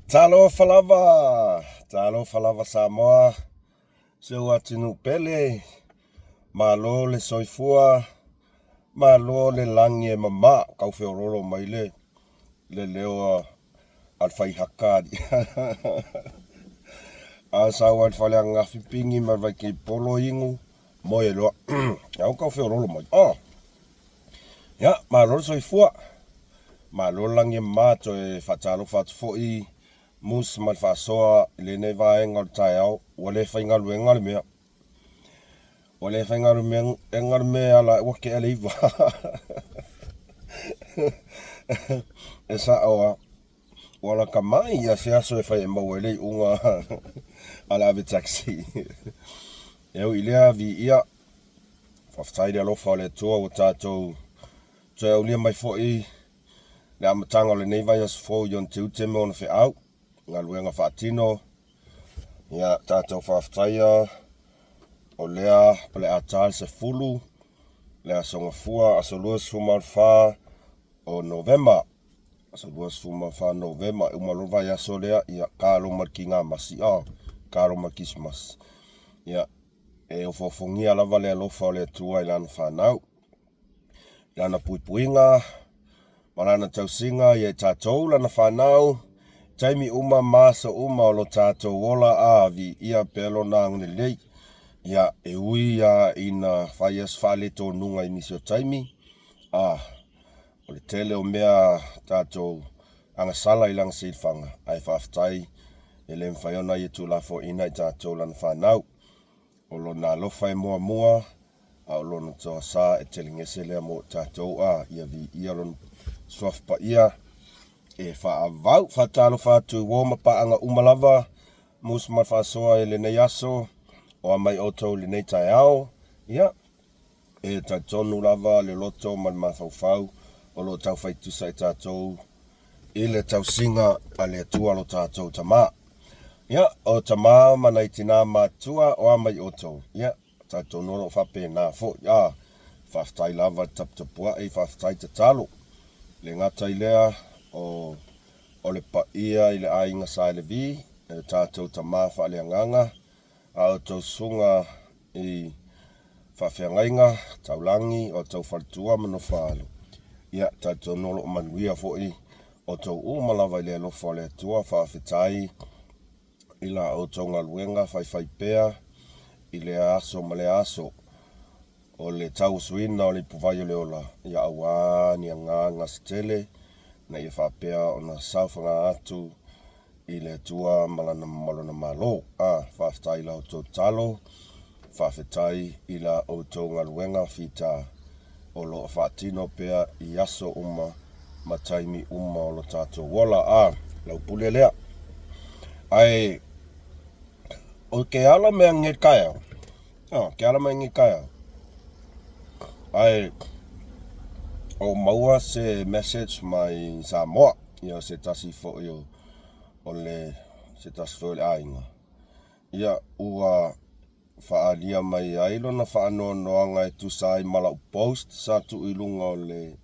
Talofa lava, talofa lava Samoa, si ou atunuu pele, malo le soifua, malo le lagi e mama, tau feoloolo mai le le leo a le fai haka alii. A sau ai le fale ananafi pigi ma le vaikeipolo inu, moe loa. Au tau feoloolo mai. Oh. Ia, malo le soifua. Malo le lagi e mama, toe faatalofa atu foi Mus ma le faasoa i lenei vaega o le taeao, ua le faigaluega le mea. Ua le faigaluega le mea e ala ua tea le 9. E sao lava. Ua lata mai ia se aso e fai e maua ai le iuga a le ave taxi. E ui i lea, viia, faafetai i le alofa o le Atua ua tatou toe aulia mai foi le amataga o lenei vaiaso fou i ona tiute ma ona feau, galuega faatino, ia tatou faafetaia o lea o le a ta le 10 le aso Gafua, aso 24 o Novema. Aso 24 Novema, e uma loa le vaiaso lea, ia ta loa ma le kigamasi, a, ta loa ma le kisimasi. Ia, e ofoofogia lava le alofa o le Atua i Lana fanau, i Lana puipuiga ma Lana tausiga ia i tatou Lana fanau, taimi uma ma aso uma o lo tatou ola, a, viia pea Lona agalelei. Ia, e ui lava ina fai aso faaletonuga i nisi o taimi, a, O le tele o mea tatou agasala i lana silafaga, ae faafetai e le mafai ona ia tuulafoaiina i tatou lana fanau. O lona alofa e muamua, a o lona toasa e telegese lea mo i tatou, a ia viia lona suafa paia e faaavau. Faatalofa atu i uo ma paaga uma lava, Mus ma le faasoa i lenei aso, o a mai outou i lenei taeao. Ia, E talitonu lava le loto ma le mafaufau o lo o taufai tusa i tatou i le tausiga a le Atua lo tatou Tama. Ia, o tama ma nai tinā matutua o a mai outou, ia, talitonu o lo o faapena foi. A, faafetai lava le taputapuai, faafetai tatalo. Le gata i lea, o, o le paia i le aiga Sa Levi, e tatou tama faaleagaga, a outou susuga i faafeagaiga taulagi o tou faletua ma nofoaalo. Ia, talitonu o lo o manuia foi outou uma lava i le alofa o le Atua. Faafetai i la outou galuega faifaipea i lea aso ma lea aso o le tauasuina o le ipuvai o le ola, ia aua ni agaga se tele ina ia faapea ona saofaga atu i le Atua ma Lana ma Lona Malo. A, faafetai i la outou tatalo, faafetai i la outou galuega fita o lo o faatino pea i aso uma ma taimi uma o lo tatou ola. A, lau pule lea. Ae, o ke ala mea nge taeao, a, ke ala mai nge taeao, ae, o maua se message mai Samoa, ia se tasi foi o o le se tasi foi o le aiga, ia ua faaalia mai ai lona faanoanoaga e tusa ai ma lau post sa tuu i luga o le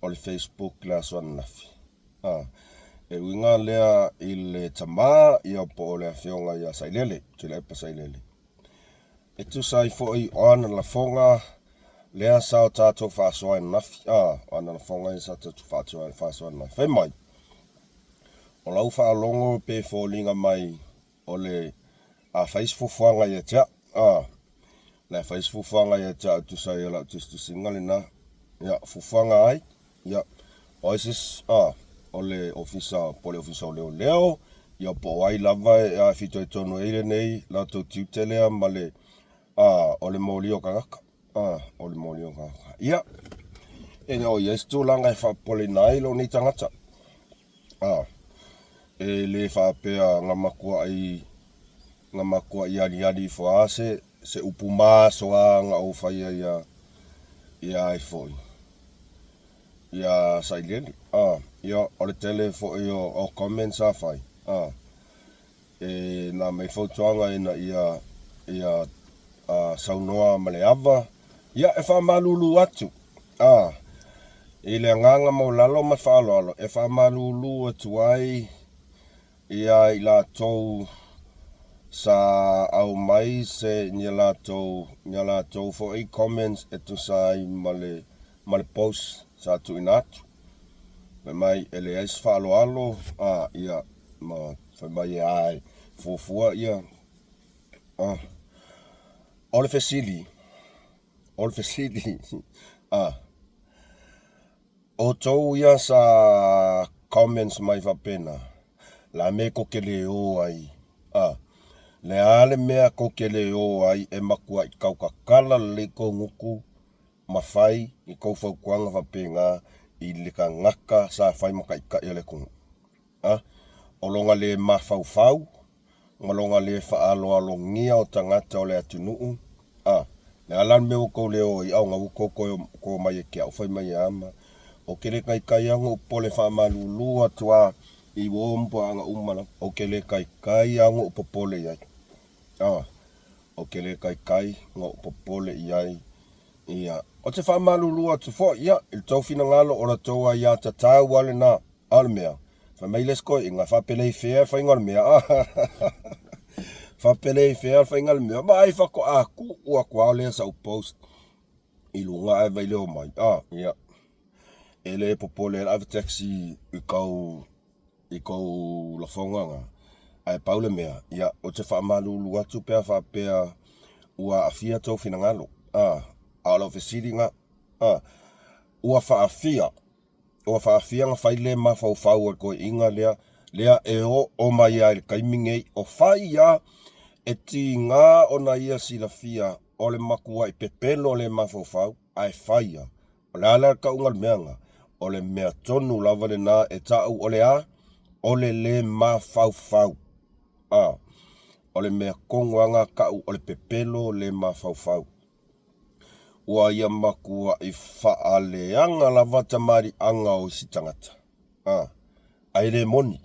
o le Facebook i le aso ananafi. A, e uiga lea i le tama, ia po o le afioga ia Sailele, Tuilaepa Sailele. E tusa ai foi o ana lafoga lea sa o tatou faasoa ananafi, a, o ana lafoga ia sa tatou faasoa ananafi. Fai mai, o lau faalogo pe foliga mai o le a fai se fuafuaga ia te au, a, le a fai se fuafuaga ia te au e tusa ai o lau tusitusiga lena. Ia, fuafuaga ai, ia, o ai se isi, a, o le ofisa, po o le ofisa o leoleo, ia po o ai lava e a fitoitonu ai lenei latou tiute lea ma le, a, o le moli o tagata, a, o le moli o tagata. Ia, e le o i ai se tulaga e faapopoleina ai lou nei tagata. A, e le faapea na matuai, na matuai aliali ifo lava se, se upu masoa na ou faia ia, ia ai foi, ia Sailele. A, ia, o le tele foi o, o comments sa fai, a, E na mei fautuaga ina ia ia a, saunoa ma le ava, ia e faamalulu atu, a, i le agaga maualalo ma le faaaloalo e faamalulu atu ai Ia i latou sa aumai se ni a latou ni a latou foi comments e tusa ai ma le ma le post sa tuuina atu. Fai mai e leai se faaaloalo a ia ma fai mai e a e fuafua ia a o le fesili o le fesili a Outou ia sa comments mai faapena, la mea kou te le o ai a? Le a le mea kou te le o ai e matuai tautatala lelei kou gutu ma fai i kou fautuaga faapena i le tagata sa fai ma taitai o le atunuu? A o lona le mafaufau ma lona le faaaloalogia o tagata o le atunuu, a, le a la le mea ua tou le o ai, a o na ua tou toe omai ia te au fai mai e a ma, ou te le taitai lava ona ou popole faamalulu atu lava i uo ma poaaga uma lava, ou te le taitai lava ona ou popole i ai, a, ou te le taitai ona ou popole i ai, ia. Ou te faamalulu atu foi, ia, i le tou finagalo o la tou aiatatau lava lena. A o le mea, fai mai le isi toeaina, faapelei fea le faiga o le mea. Faapelei fea le faiga o le mea. Ma ai faatoa tuu atu lava lea sau post i luga ae vai leo mai. Ah, ia. E le popole e ave taxi i kau i kou lafoga na. Ae pau le mea, ia, ou te faamalulu atu pe a faapea ua aafia tou finagalo. Ah, a o lau fesili na, ah, ua faafia Ua faafia na fai le mafaufau o le toeaina lea, lea e oo mai lava i le taimi nei, o fai lava e tiga ona ia silafia o le matuai pepelo le mafaufau, ae fai lava. O le a la le tauga o le mea lena? O le mea tonu lava lena e tau o le a? O le le mafaufau. A, o le mea tonu lava lena tau o le pepelo le mafaufau. Ua ia matuai faaleaga lava tamaliiaga o isi tagata, a, ae le moni.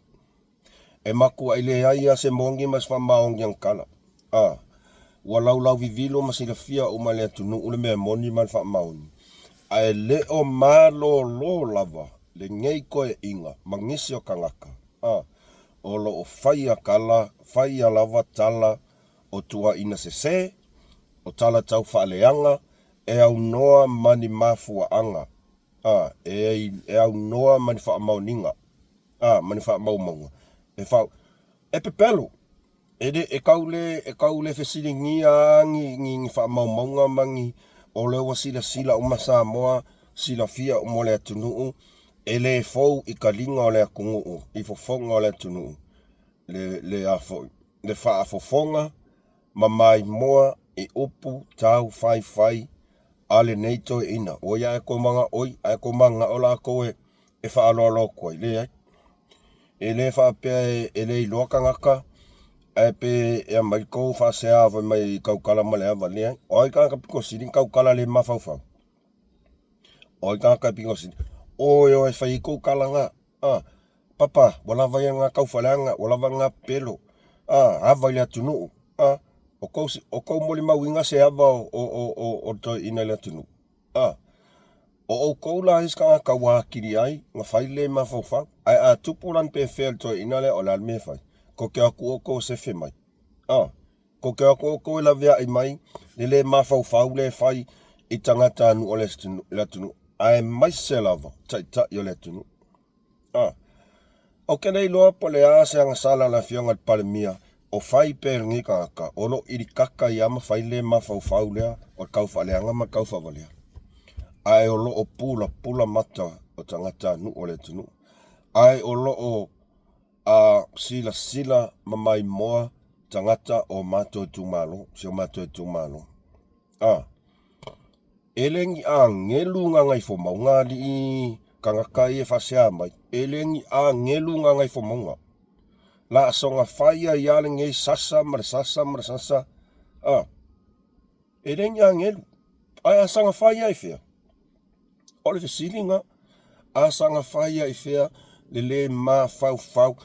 E matuai leai lava se moni ma se faamaoni ana tala, a. Ua laulau vivilo ma silafia uma e le atunuu le mea moni ma le faamaoni, ae le o malolo lava lenei toeaiga ma nisi o tagata, a, o lo o faia tala, faia lava tala o tuuaiina sese, o tala tau faaleaga e aunoa ma ni mafuaaga, a, e, e aunoa ma ni faamaoniga, a, ma ni faamaumauga. E fa, e pepelo, e le, e tau le, e tau le fesiligia lava ni, ni, ni faamaumauga ma ni, o lea ua silasila uma Samoa, silafia uma o le atunuu, e le fou i taliga o le atunuu, i fofoga o le atunuu, le, le a foi, le faafofoga ma maimoa i upu tau faifai a lenei toeaina. Ua ia ae kou manao oi, ae kou manao lakou e e faaaloalo atu ai. Leai. E le faapea e, e le iloa tagata ae pe e aumai kou faasea fai mai i tautala ma le ava. Leai. O ai tagata pito sili na tautala le mafaufau? O ai tagata pito sili? Oe oe fai ai kou tala na. A, Papa, ua lava ia lena taufaaleaga, ua lava lena pepelo, a, ava i le atunuu, a, o kou, o kou molimauina se ava o, o, o, o, o le toeaina i le atunuu, a. O outou la isi tagata ua atili ai na fai le mafaufau, ae a tupu la ni pefea i le toeaina lea, o le a le mea e fai? Tou te o atu outou e sefe mai, a. Tou te o atu outou e laveai mai le le mafaufau lea e fai i tagatanuu o le atunuu, aemaise lava taitai o le atunuu. A. Ou te le iloa po o le a se agasala a le Afioga i le Palemia o fai pea e lenei tagata o lo o ilikaka ai lava ma fai le mafaufau lea o le taufaaleaga ma le taufaavalea, ae o lo o pulapula mata o tagatanuu o le atunuu, ae o lo o a silasila ma maimoa tagata o matou itumalo, si o matou itumalo. A. E le ni agelu Gagaifomauga alii tagata ia e faasea mai. E le ni agelu Gagaifomauga. Laasoga fai ai lava lenei sasa ma le sasa ma le sasa. A. E le ni agelu. Ae a saga fai lava i fea? O le fesili lena. A saga fai lava i fea le le mafaufau?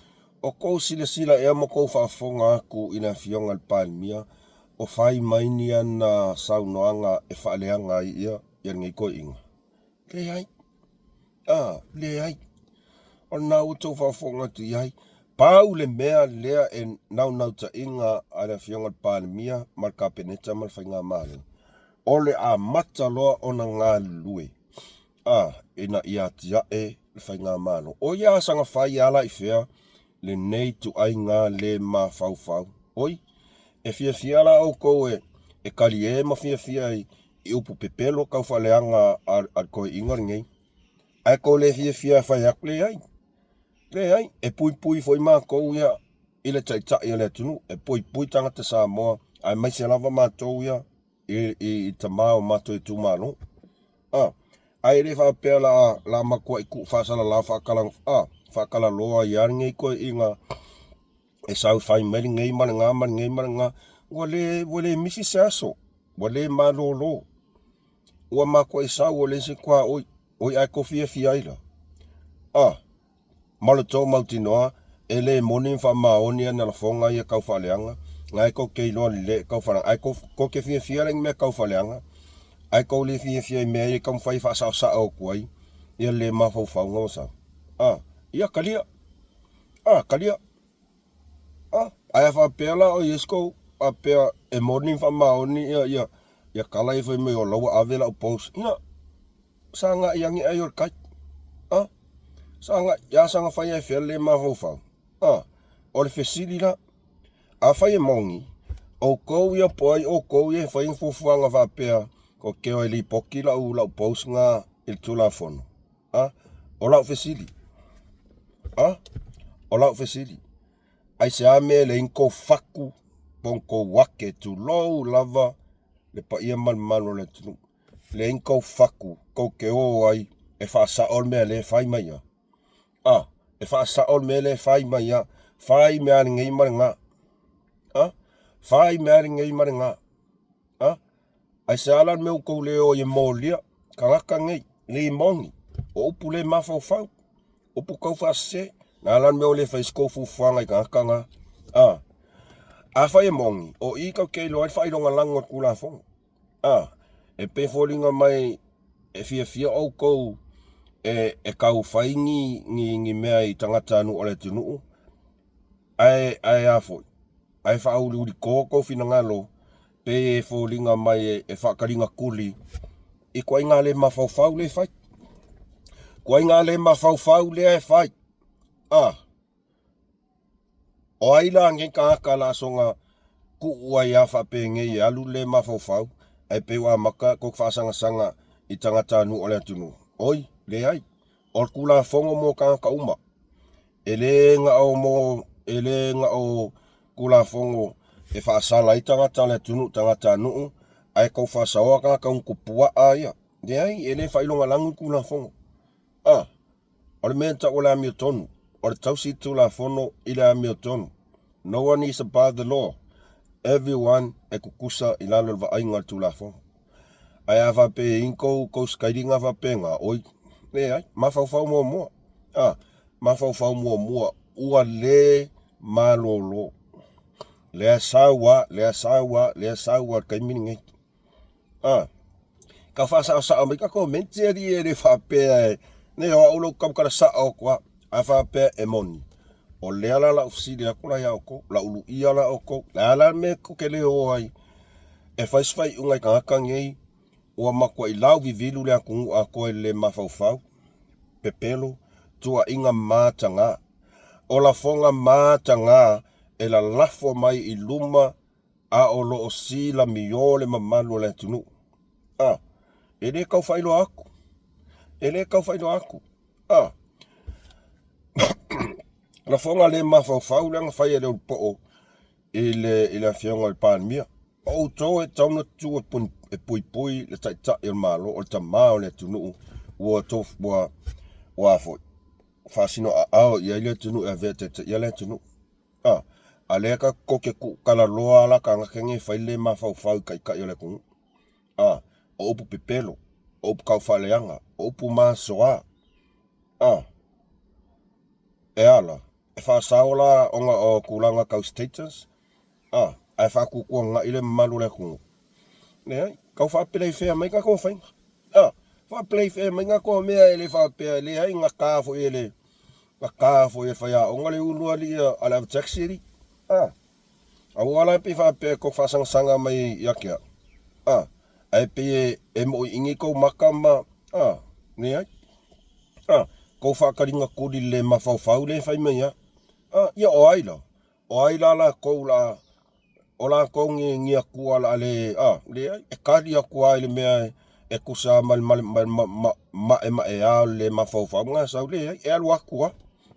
O kou silasila ea ma kou faafofoga atu i le Afioga i le Palemia o fai mai ni ana saunoaga e faaleaga ai ia ia lenei toeaina? Leai. A, leai. O lena ua tou faafofoga atu i ai. Pau le mea lea e naunautaiga a le Afioga i le Palemia ma le Kapeneta ma le Faigamalo, o le amata loa ona galulue a ina ia atiae le Faigamalo. O ia saga fai ala i fea lenei ituaiga le mafaufau. Oi, e fiafia la outou e e talie ma fiafia i i upu pepelo tau faaleaga a le toeaina lenei, ae tou le fiafia e fai atu, leai, leai, e puipui foi matou ia i le Taitai o le atunuu, e puipui tagata Samoa, aemaise lava matou ia i, i, i tama o matou itumalo. A, ae le faapea la la matuai tuu faasalalau faakala a faakalaloa ai lava lenei toeaiina e sau fai mai lenei ma lena ma lenei ma lena. Ua le ua le misi se aso, ua le malolo. Ua matuai sau ua leai se tuaoi. Oi ae tou fiafia ai la. A, ma lo tou mautinoa, e le moni ma faamaoni ana lafoga ia tau faaleaga, na e tou te iloa lelei e tau faaleaga, ae tou, tou te fiafia la i ni mea tau faaleaga, ae tou le fiafia i mea ia e taumafai e faasaosao atu ai ia le mafaufauga ua sau. A, ia talia. A, talia. A, ae a faapea la o i ai se tou faapea e moni ma faamaoni ia, ia, ia tala ia fai mai o la ua ave lau post, ia, Sagai ane ai o le tai. A? Sagai, ia saga fai ai fea le mafaufau? A? O le fesili la. Afai e moni, outou ia po ai outou ia e fai ni fuafuaga faapea ko te o e lipoti lau lau post na i le Tulafono. A? O lau fesili. A? O lau fesili. Aisea mea e leai ni tou fatu po o ni tou ake, tulou lava le paia ma le mamalu o le atunuu. Leai ni tou fatu tou te o ai e faasao le mea lea e fai mai a. A, e faasao le mea lea e fai mai a. Fai mea lenei ma lena. A, fai mea lenei ma lena. A, aisea la le mea ua tou le o ai e molia tagata nei, le moni, o upu le mafaufau, upu tau faasese. Na la le mea ua le fai se tou fuafuaga i tagata na. A, afai e moni, o i tou te iloa ai le faailogalanu o le Tulafono. A, e pei e foliga mai e fiafia outou e, e tau fai ni, ni, ni mea i tagatanuu o le atunuu, ae, ae a foi, ae faauliulito tou finagalo, pei e foliga mai e, e faataligatuli i ituaiga le mafaufau lea e fai. Ituaiga le mafaufau lea e fai. A. O ai la nei tagata la soga tuu ai a faapenei e alu le mafaufau ae pei ua amata tou faasagasaga i tagatanuu o le atunuu? Oi, leai. O le Tulafono mo tagata uma. E le na o mo, e le na o Tulafono e faasala ai tagata o le atunuu, tagatanuu, ae tau faasaoa tagata unukupuaa ia. Leai, e le faailogalanu le Tulafono. A. O le mea e tau o le amiotonu, o le tausi Tulafono i le amiotonu. No one is above the law. Everyone e tutusa i lalo o le vaaiga o le Tulafono. Ae a faapea e i ai ni tou tou sikailiga faapena, oi, leai, mafaufau muamua. A, mafaufau muamua, ua le malolo. Lea sau a, lea sau a, lea sau a i le taimi lenei. A, tau faasaosao mai ka komenti alii e le faapea e, nei o au lou tautala sao atu lava, a faapea e moni, o lea la lau fesili atu la ia outou, lau luia la outou, le a la le mea tou te le o ai e fai se faaiuga i tagata nei ua matuai lauvivilu le atunuu atoa i le le mafaufau, pepelo, tuuaiga mataga. O lafoga mataga e lalafo mai i luma a o lo o silamio le mamalu o le atunuu. A, e le tau faailoa atu. E le tau faailoa atu. A, lafoga le mafaufau lea na fai e le Ulupoo i le, i le afioga i le Palemia. O outou e tatau ona tutu e puipui le taitai o le Malo, o le tama o le atunuu ua, ua, ua foi, faasino aao i ai le atunuu e avea e taitaia le atunuu. A, a lea ka tou te tuutalaloa la tagata nei e fai le mafaufau i taitai o le atunuu. A, o upu pepelo, o upu taufaaleaga, o upu masoa. A, e a la? E faasao la ona o tulaga tau status? A, ae faatuatuanai le mamalu o le atunuu? Leai, tau faapeleifea mai tatou faiga. A, faapeleifea mai tatou mea e le faapea, leai gata foi e le. Na ka foi e faiaoga le ulu alii a le ave taxi alii. A. Aua la pei faapea e kou faasagasanga mai ia te au. A. Ae pei e, e moʻiʻini kou maka ma, a, leai. A, kou faataliga kuli le mafaufau lea e fai mai au. A, ia o ai la? O ai la lakou la o lakou ni ni akua la le a leai e kali atu lava i le mea e tusa ma le maemaea o le mafaufau na sau leai e alu atu lava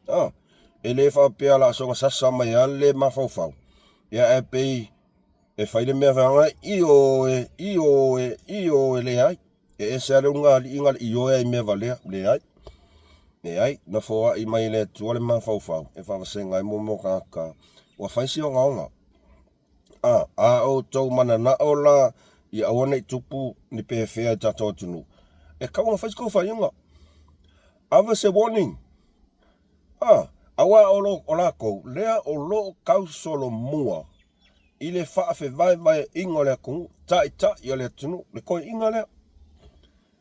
a e le faapea la soona sasa mai lava le mafaufau ia ae pei e fai le mea fai ioe ioe ioe leai e ese lava le ulugalii na o le ioe lava i mea valea leai leai na foai mai e le Atua le mafaufau e faavasega ai mea o tagata ua fai si ogaoga a a outou mananao la ia aua nei tupu ni pefea i tatou atunuu e tatau ona fai se tou faaiuga ave se warning a aua o lo o latou lea o lo o tausolomua i le faafevaevaeaiga o le atunuu, taitai o le atunuu, le toeaiga lea.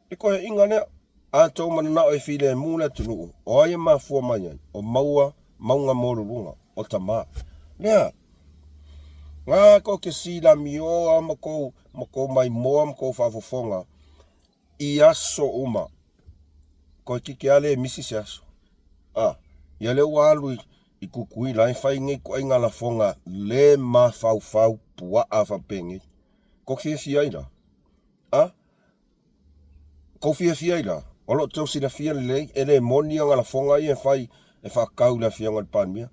Le toeaiga lea. A outou mananao e filemu le atunuu, o ai e mafua mai ai? O maua mauga maualuluga, o tama. Lea. Na tou te silamioa ma tou, ma tou maimoa ma tou faafofoga i aso uma. Toeitiiti lava le misi se aso. A, ia lea ua alu i, i Tutuila e fai nei ituaiga lafoga le mafaufau puaa faapenei. Tou fiafia ai la? A? Tou fiafia ai la? O lo o tou silafia lelei e le moni ana lafoga ia e fai e faatatau i le Afioga i le Palemia.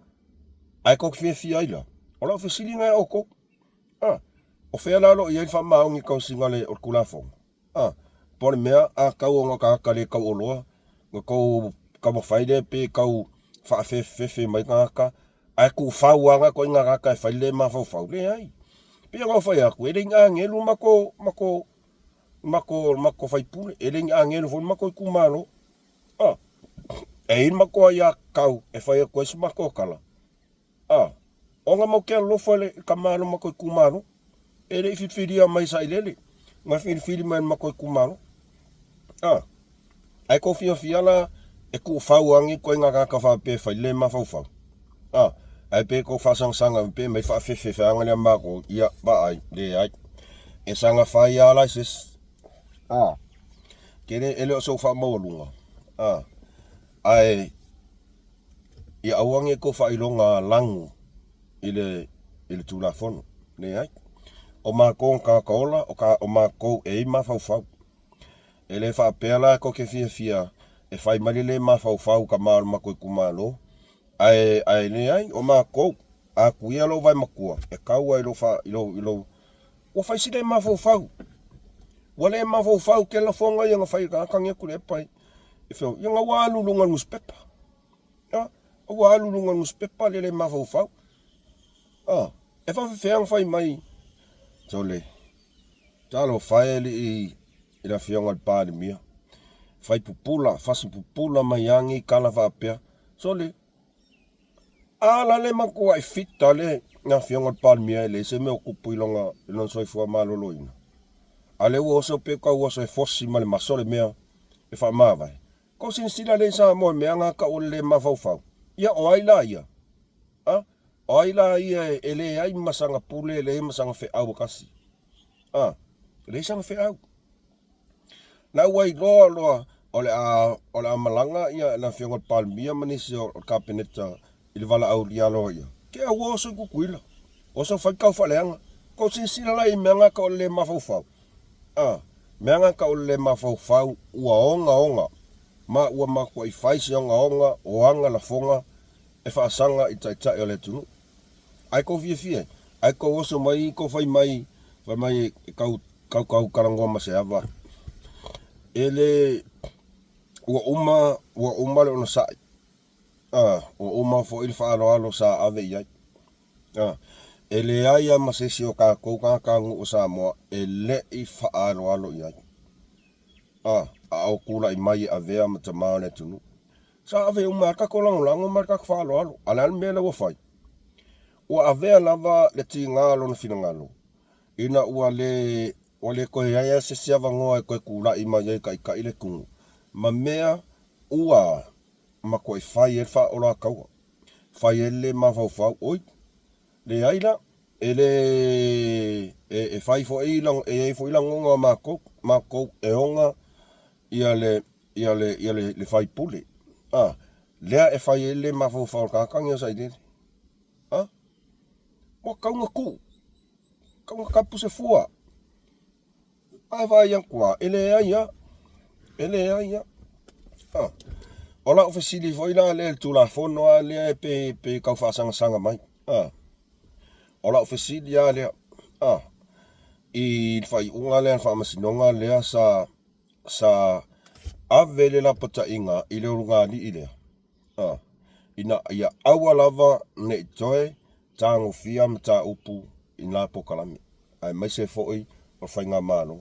Ae tou te fiafia ai la? O lau fesili lena ia outou. A? O fea la o lo o i ai le faamaoni i le tausiga o le Tulafono? A, po o le mea, a tau ona tagata le tauoloa, na tou taumafai lea pe tau faafefefefe mai tagata, ae tuufau lava na ituaiga tagata e fai le mafaufau. Leai. Pei ona ou fai atu, e le ni agelu matou, matou, matou, matou faipule, e le ni agelu foi le matou itumalo. A, e i ai le matou aiatatau e fai atu ai se matou tala. A, ona matou te alolofa i le tama o lo matou itumalo, e le i filifilia mai sailele, na filifili mai e le matou itumalo. A, ae tou fiafia la e tuufau lava ni ituaiga tagata faapea e fai le mafaufau. A, ae pe tou faasagasaga pe aumai faafefefeaga lea matou, ia, vaai, leai. E saga fai lava la i se isi. A, ke le, e le o sou faamaualuga. A, ae Ia aua ne i tou faailoga lanu i le, i le Tulafono. Leai. O matou o tagata ola, o, ka, o matou e i mafaufau. E le faapea la tou te fiafia e fai mai le le mafaufau ka ma o le matou itumalo, ae, ae leai, o matou, a tuia lou vae matua, e tau ai i lou, fa, i lou, i lou, ua fai si le mafaufau. Ua le mafaufau ke lafoga ia na fai e tagata ni atu le epa i, e feo, ia na ua alu i luga o le nusipepa. A, ua alu i luga o le nusipepa le le mafaufau. A, e faafefea ona fai mai, sole, talofa e alii i le Afioga i le Palemia, fai pupula, fasi pupula mai lava nei tala faapea, sole, a la le matuai fita le Afioga i le Palemia e leai se mea o tupu i lona, i lona soifua maloloina. A lea ua oso pei tau oso e fosi ma le maso le mea e faamavae. Kou silasila lelei Samoa i mea na tau o le le mafaufau. Ia o ai la ia? A? O ai la ia e leai ma sana pule, e leai ma sana feau e tasi? A? E leai sana feau. Na ua iloa loa o le a, o le a malaga ia le Afioga i le Palemia ma nisi o le Kapeneta i le valaaulia aloaia, ke a ua oso i Tutuila, oso fai tau faaleaga. Kou silasila la i mea na tau o le le mafaufau. A, mea na tau o le le mafaufau ua ogaoga, ma ua matuai fai se ogaoga o aga lafoga e faasaga i taitai o le atunuu. Ae kou fiafia ai, ae kou oso mai kou fai mai, fai mai e kau, kau kau talanoa ma se ava. E le, ua uma, ua uma le onosai. A, ua uma foi le faaaloalo sa ave i ai. A, e leai lava ma se isi o tatou tagatanuu o Samoa e le i faaaloalo i ai. A, a o tulai mai e avea ma tama o le atunuu. Sa ave uma lava le tatou lagolago ma le tatou faaaloalo. A o le a le mea lea ua fai? Ua avea lava le tiga o lona finagalo ina ua le ua le toe i ai lava se isi avanoa e toe tulai mai ai e taitai le atunuu ma mea ua. matuai fai ai le faaoloataua, fai ai le le mafaufau, oi, leai la, e le, e fai foi, e i ai foi lagona o matou, matou e ona ia le, ia le, ia le, le faipule, a, lea e fai ai le le mafaufau o le tagata lenei o Sailele, a, ua tatau ona tuu, tatau ona tapu se fua. Ae vaai atu lava, e leai lava, e leai lava. Ah, o lau fesili foi la lea i le Tulafono lava lea pe, pe tau faasagasaga mai. Ah, o lau fesili lava lea, ah, i le faaiuga lea a le Faamasinoga lea sa, sa ave le lapataiga i le ulugalii lea, ah, ina ia aua lava ne i toe tagofia mataupu i na polokalame, aemaise foi o le faigamalo.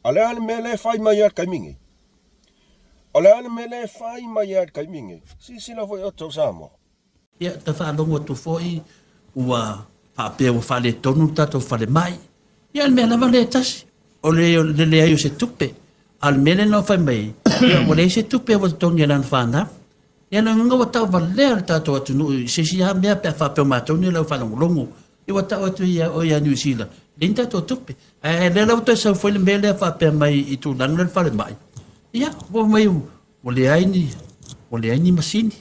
A o le a le mea lea e fai mai ai i le taimi nei? O le a le mea lea e fai mai ai i le taimi nei? Silasila foi outou Samoa. Ia, ta faalogo atu foi ua faapea ua faaletonu le tatou falemai. Ia, o le mea lava lea e tasi, o le leai o se tupe. A o le mea lea na fai mai ai, ia, ua leai se tupe ua totogi e lana fanau. Ia, lona uiga ua tauvalea le tatou atunuu i se isi lava mea pe a faapea o matou nei o le aufaalogologo. Ia, ua tau atu ia oe ia Niu Sila, leai ni tatou tupe. Ae lea la ua toe sau foi le mea lea faapea mai i tulaga lea o le falemai. Ia, ua fai mai ua leai ni, ua leai ni masini.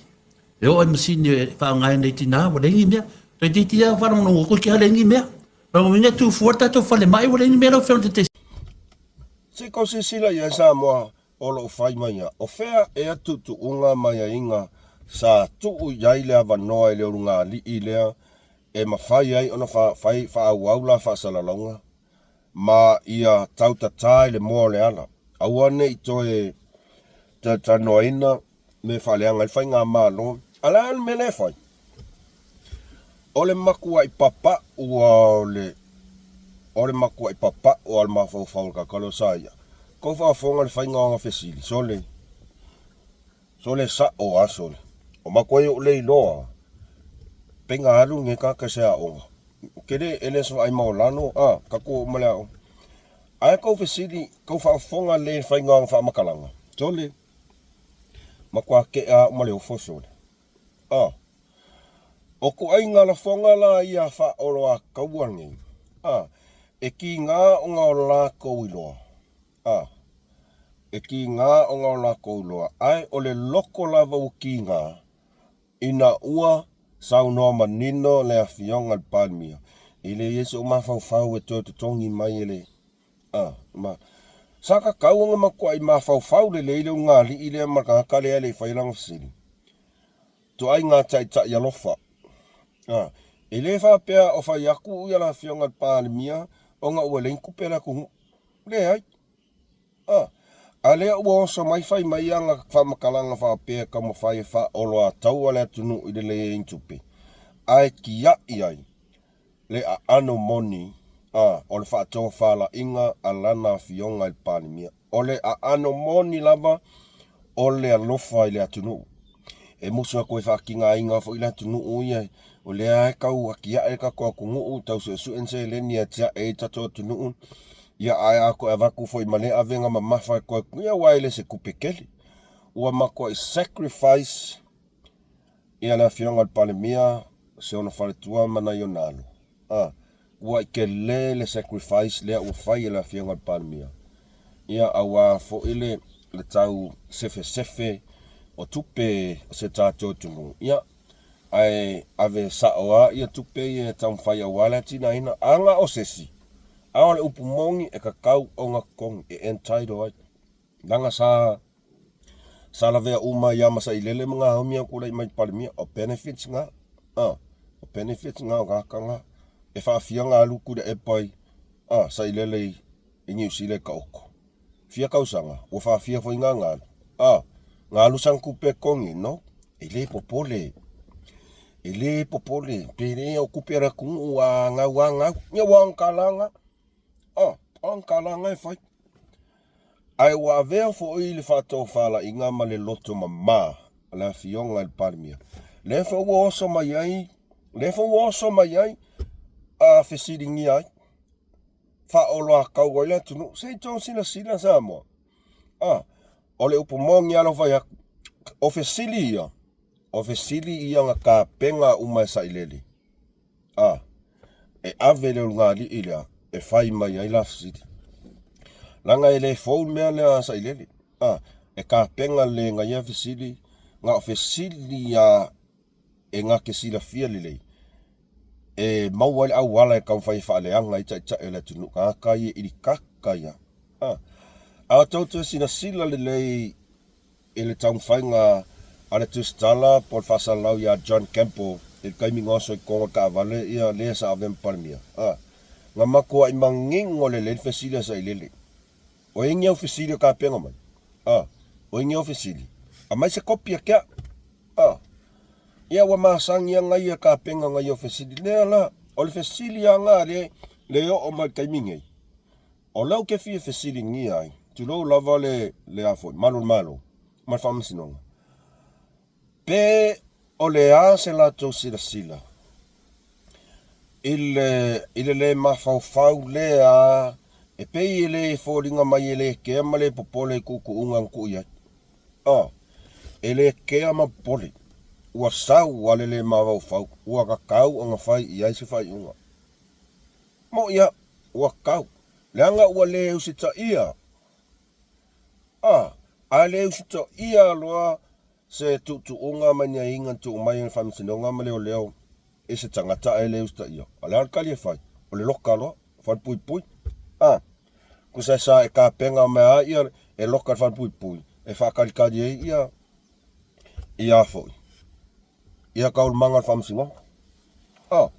E oo i masini e faaaoga ai nei tina, ua leai ni mea. Toeitiiti lava faalogologo atu toeitiiti lava leai ni mea. Lona uiga e tu fua le tatou falemai ua leai ni mea lau Afioga i le Taitaifono. Se i tou silasila i ai Samoa o lo o fai mai ia, o fea ea tuutuuga ma aiaiga sa tuu i ai le avanoa i le ulugalii lea e mafai ai ona fai faaauau la faasalalauga ma ia tautatā i le moa o le ala, aua ne i toe talanoaina mea faaleaga ai le faigamalo. A o le a le mea lea e fai? O le matuai papau o le o le matuai papau o le mafaufau o le tagata lea o Saia. Tou faafofoga i le faiga o ana fesili, sole, sole sao lava sole. O matou ou le iloa pe na alu lenei tagata i se aoga. Ou te le, e le o se vaai maualalo, a, tatou o uma i le aoga. Ae tou fesili, tou faafofoga lelei i le faiga o ana faamatalaga, sole, matua tea au ma le ofo sole. A, o ituaiga lafoga la ia faaoloataua nei, a, e tiga ona o latou iloa, a, e tiga ona o latou iloa, ae o le loto lava ua tiga, ina ua saunoa manino le Afioga i le Palemia, e leai sou mafaufau e toe totogi mai e le A, ma. Sa tatau ona matuai mafaufau lelei le ulugalii lea ma le tagata lea e le i faia lana fesili. Ituaiga taitai alofa. A, e le faapea o fai atu ia le Afioga i le Palemia ona ua leai ni tupe a le atunuu. Leai. A, a lea ua oso mai fai mai ana faamatalaga faapea e taumafai e faaoloataua le atunuu i le leai ni tupe, ae tiai ai le aano moni a o le faatofalaiga a lana afioga i le Palemia. O le aano moni lava o le alofa i le atunuu. E musu atu e faatigaina foi le atunuu ia, o lea e tau atiae le tatou atunuu, tau suesue ni seleni e atiae ai le tatou atunuu, ia ae a toe avatu foi ma lea avega mamafa e toe, ia aua e le o se tupe tele. Ua matuai sacrifice ia le Afioga i le Palemia, si ona faletua ma nai ona alo. A, ua tele le sacrifice lea ua fai e le Afioga i le Palemia, ia aua foi le, le tau sefesefe o tupe o se tatou atunuu. Ia, ae ave sao lava ia tupe ia e taumafai aua le atinaeina. A na o se isi, a o le upu moni e tatau ona totogi, e entitle ai. Leaga sa Sa lavea uma ai lava ma Sailele ma Gaomi a o tulai mai i le Palemia. O benefits na. A, o benefits na o tagata na. E faafia ona alu Tuilaepa i, a, Sailele i, i Niu Sila e taoto. Fia tausaga, ua faafia foi na ona alu. A, na alu sana tupe e totogi? No. E le popole. E le popole. Pe le o tupe a le atunuu a gau a gau. Ia ua ona tala na. A, o ona tala na e fai. Ae ua avea foi le faatofalaiga ma le loto mama a le Afioga i le Palemia, lea foi ua oso mai ai, lea foi ua oso mai ai a fesiligia ai, faaoloatau ai le atunuu. Se i tou silasila Samoa, a, o le upu moni lava lau fai atu, o fesili ia. O fesili ia na tapena uma e Sailele, a e ave i le ulugalii lea e fai mai ai la fesili. Leaga e le fou le mea lea a Sailele, a e tapena lelei e na ia fesili, na o fesili lava e na te silafia lelei e maua ai le auala e taumafai e faaleaga ai taitai o le atunuu, tagata ia e ilikaka ia. A, a outou toe silasila lelei i le taumafaiga a le tusitala po o le faasalalau ia John Campbell i le taimi na oso i totonu o le taavale ia le sa avea ma Palemia, a, na matuai manino lelei le fesili a Sailele, O ai ni au fesili o tapena mai? A, o ai ni au fesili? Aumai se kopi a Kea. A, ia ua masani lava nai tapena nai au fesili. Lea la, o le fesili lava na lea le oo mai i le taimi nei, o lea ou te fia fesiligia ai, tulou lava le, le a foi, malu o le Malo ma le Faamasinoga, Pe o le a se latou silasila i le, i le lē mafaufau lea e pei e le foliga mai e le kea ma le popole i tuutuuga na tuu i ai. A, e le kea ma popole, ua sau a le lē mafaufau, ua tatau ona fai i ai se faaiuga. Moʻi a, ua tatau, leaga ua le usitaia. A, a le usitaia loa se tuutuuga ma ni aiaiga na tuu mai e le Faamasinoga ma Leoleo i se tagata ae le usitaia, o le a le tali e fai? O le loka loa, falepuipui. A, tusa e sa e tapena mai lava ia e loka i le falepuipui e faatalitali ai ia ia foi ia taualumaga o le Faamasinoga. A,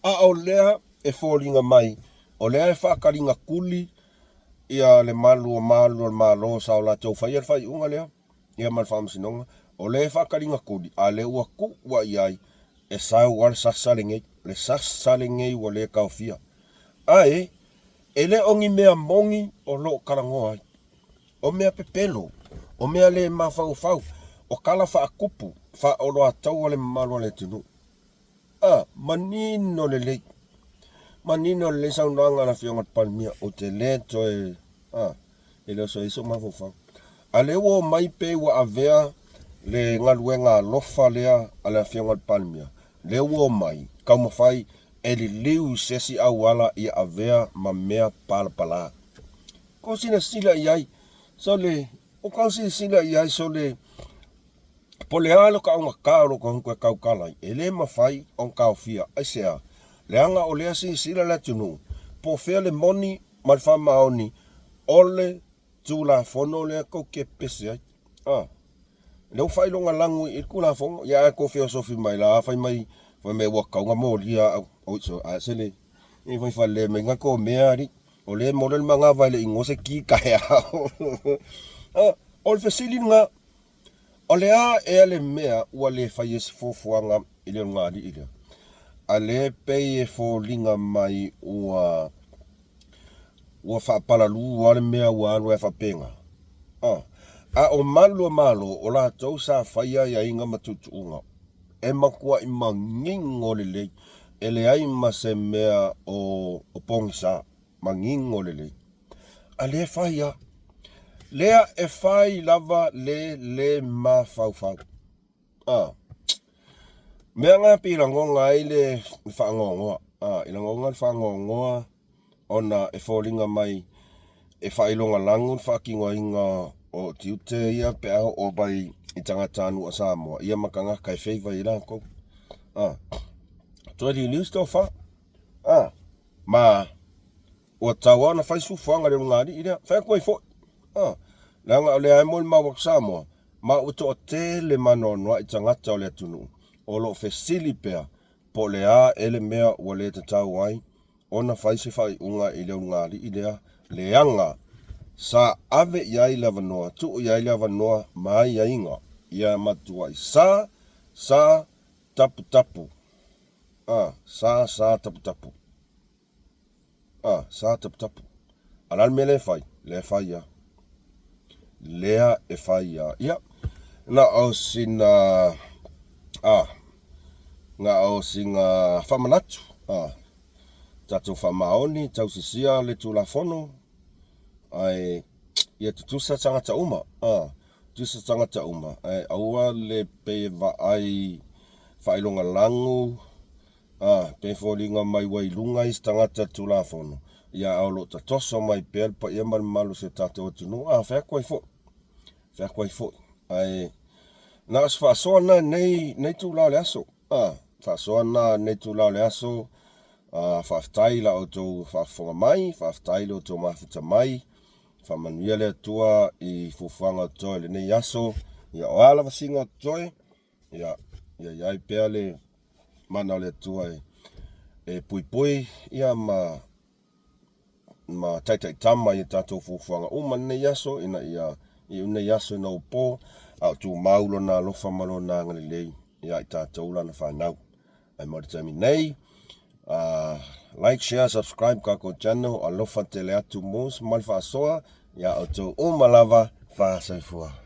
a o lea e foliga mai o lea e faataligatuli ia le malu o malu o le Malo sa o latou faia le faaiuga lea, ia ma le Faamasinoga, o lea e faataligatuli, a o lea ua tuu lava i ai e sau lava le sasa lenei, le sasa lenei ua le taofia. Ae e le o ni mea moni o lo o talanoa ai. O mea pepelo, o mea le mafaufau, o tala faatupu, faaoloataua le mamalu o le atunuu. A, manino lelei, manino lelei saunoaga a le Afioga i le Palemia, ou te le toe, a, e le o soia sou mafaufau. A lea ua omai pei ua avea le galuega alofa lea a le Afioga i le Palemia, lea ua omai taumafai e liliu i se isi auala ia avea ma mea palapala. Kou silasila i ai, sole, o kou silasila i ai, sole, Po o le a le taugata o lou tagata e tautala ai, e le mafai ona taofia. Aisea? Leaga o lea silasila le atunuu, po o fea le moni ma le faamaoni o le Tulafono lea tou te pepese ai. A. Lea ua faailoga lanu i le Tulafono, ia ae tou feosofi mai la, fai mai, fai mai ua tatau ona molia au. Oi, so, ae se le, e fai fale mai na tou mea alii. O lea e mole le manava e le i igoa se ki taeao. A, o le fesili lena. O le a ea le mea ua le fai ai se fuafuaga i le ulugalii lea? A lea e pei e foliga mai ua ua faapalalū lava le mea ua alu ai faapena. A, a o malu a Malo, o latou sa faia aiaiga ma tuutuuga e matuai manino lelei, e leai ma se mea o o pogisa. Manino lelei. A lea e fai lava. Lea e fai lava le le mafaufau. A. Mea na pei lagona ai le faanoanoa. A, i lagona le faanoanoa ona e foliga mai e faailoga lanu le faatinoina o tiute ia pe a oo mai i tagatanuu a Samoa ia ma tagata e favour i latou. A. Toe liliu se tofa. A. Ma ua tatau lava ona fai sufuaga i le ulugalii lea. Fai atu ai foi, a, leaga o lea e molimau atu Samoa, ma ua toatele ma anoanoai tagata o le atunuu o lo o fesili pea po o le a ea le mea ua le tatau ai ona fai se faaiuga i le ulugalii lea, leaga sa ave i ai le avanoa, tuu i ai le avanoa ma aiaiga ia matuai sa, sa taputapu. A, sa, sa taputapu. A, sa taputapu. A o le a le mea lea e fai? Lea e fai lava. Lea e fai lava. Ia, na o sina, a, na o sina faamanatu, a, tatou faamaoni, tausisia le Tulafono, ae ia tutusa tagata uma, a. Tusa tagata uma, ae aua le pei e vaai faailoga lagu, a, pe foliga mai ua i luga isi tagata Tulafono, ia a o lo o tatoso mai pea le paia ma le mamalu o si o tatou atunuu, a, fai atu ai foi, fai atu ai foi. Ae na o se faasoa lena i lenei, lenei itula o le aso, a, faasoa lena i lenei itula o le aso, a, faafetai i la outou faafofoga mai, faafetai i lo outou mafuta mai, Faamanuia le Atua i fuafuaga o totoe i lenei aso. Ia o a lava siga o totoe, ia ia i ai pea le mana o le Atua e, e puipui ia ma ma taitaitama i a tatou fuafuaga uma i lenei aso ina ia iu lenei aso ina ua po, a o tumau lona alofa ma lona agalelei ia i tatou lana fanau. Ae mo le taimi nei, like, share, subscribe kakou channel, alofa tele atu mus ma le faasoa ia outou uma lava, fa soifua.